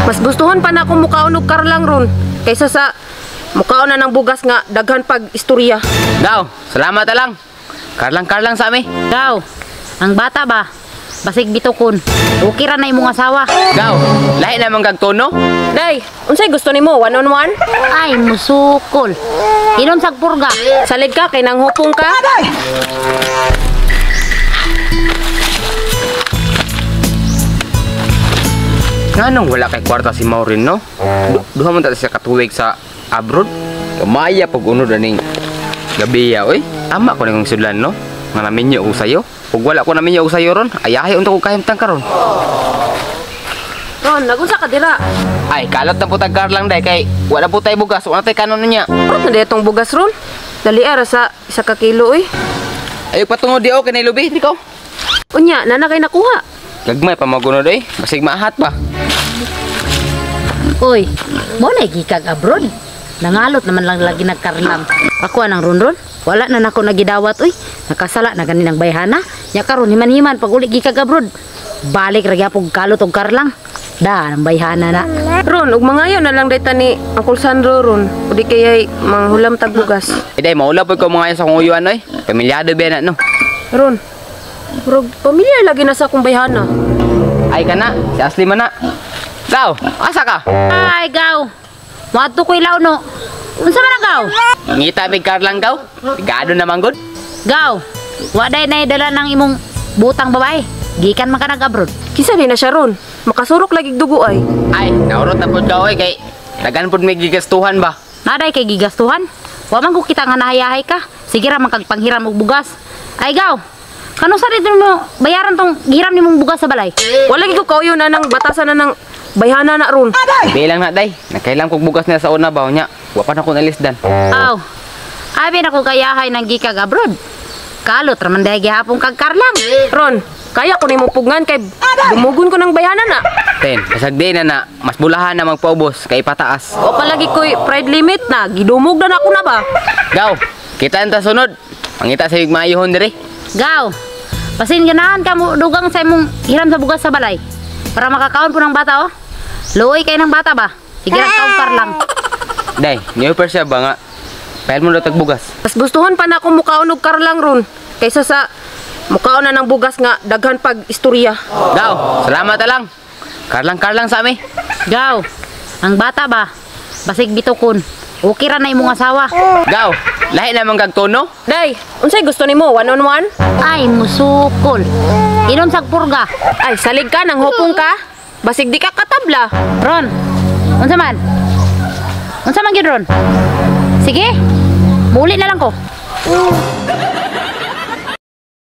Mas gustuhon pa na akong mukaon og karlang ron kaysa sa mukaon na ng bugas nga daghan pag istorya. Gaw, salamat na lang. Karlang-karlang sa ami. Gaw, ang bata ba? Basig bitukon. Okay ra na imong asawa. Gaw, lahi naman kag tono. Day, unsay gusto nimo? One on one? Ay, musukol. Inom sag purga. Salig ka kay nanghupong ka. Nganong wala kay kwarta si Maureen, no? Duha man ta siya katuwig sa abroad. Kamaya pag unod aning gabi ya, oy. Tama ko ning sudlan, no? Nga naminyo og sayo. Ug wala ko naminyo og sayo ron, ayahay unta ko kahimtang karon. Ron, nagunsa ka dira? Ay, kalot na po tag lang day kay wala po tay bugas, wala tay kanon niya. Prot na day tong bugas ron. Dali ara sa isa ka kilo oy. Ayo patungo di o kay lubi, di ko. Unya, nana kay nakuha. Gagmay pa magunod oy, basig maahat pa. Uy, mo na gikag abroad. Nangalot naman lang lagi nagkarlang. Ako anang ronron, wala na nako nagidawat uy. Nakasala na ganin ang bayhana. Nya karon himan-himan pag uli gikag abroad. Balik ra gyapon kalot og karlang. Da ang bayhana na. Ron, ug mangayo na lang day ni Uncle Sandro ron. O di kayay manghulam tag bugas. Ay day, maula po ko mga sa akong uyuan oy. Pamilyado ba na no? Ron, murag pamilyar lagi na sa akong bayhana. Ay kana, si Ashley man na. Gaw, asa ka? Ay gaw. Moadto ko ilaw no. Unsa man ang gaw? Ngita mig karlang gaw. Gado naman gud. Gaw. Waday na dala ng imong butang babae. Gikan man ka nag-abroad. Kinsa ni na siya ron? Makasurok lagi dugo ay. Ay, naurot na pud ka oy kay dagan pud may gigastuhan ba. Naday kay gigastuhan. Wa man ko kita nga nahayahay ka. Sige ra man kag panghiram og bugas. Ay gaw. Kano sa dito mo bayaran tong gihiram nimong bugas sa balay? Wala gid ko kauyon na nang batasan na ng bayhana na ron. Bilang na day, nakailang kog bugas niya sa una ba nya. Wa pa na ko nalisdan. Aw. Abi na ko kayahay ng gikag abroad. Kalot ra man day gihapon kag karlang. Ron, kaya ko nimo pugngan kay dumugon ko ng bayhana na. Ten, basag di na na, mas bulahan na magpaubos kay pataas. O palagi ko'y pride limit na, gidumog na nako na ba? Gaw, kita ta sunod. Mangita sa maayuhon diri. Gaw. Pasin ganahan ka mo dugang sa imong hiram sa bugas sa balay. Para makakaon po ng bata oh. Luoy kay ng bata ba? Sige ra kaon karlang. Day, ni-offer siya ba nga? Pahil mo daw tag bugas. Mas gustuhon pa na akong mukaon og karlang ron kaysa sa mukaon na ng bugas nga daghan pag istorya. Gaw, salamat na lang. Karlang-karlang sa ami. Gaw. Ang bata ba? Basig bitukon. Okay ra na imong asawa. Gaw, lahi naman kag tono. Day, unsay gusto nimo? One on one? Ay, musukol. Inom sag purga. Ay, salig ka nang hupong ka. Basig di ka katabla. Ron, unsa man? Unsa man gyud ron? Sige. Muli na lang ko.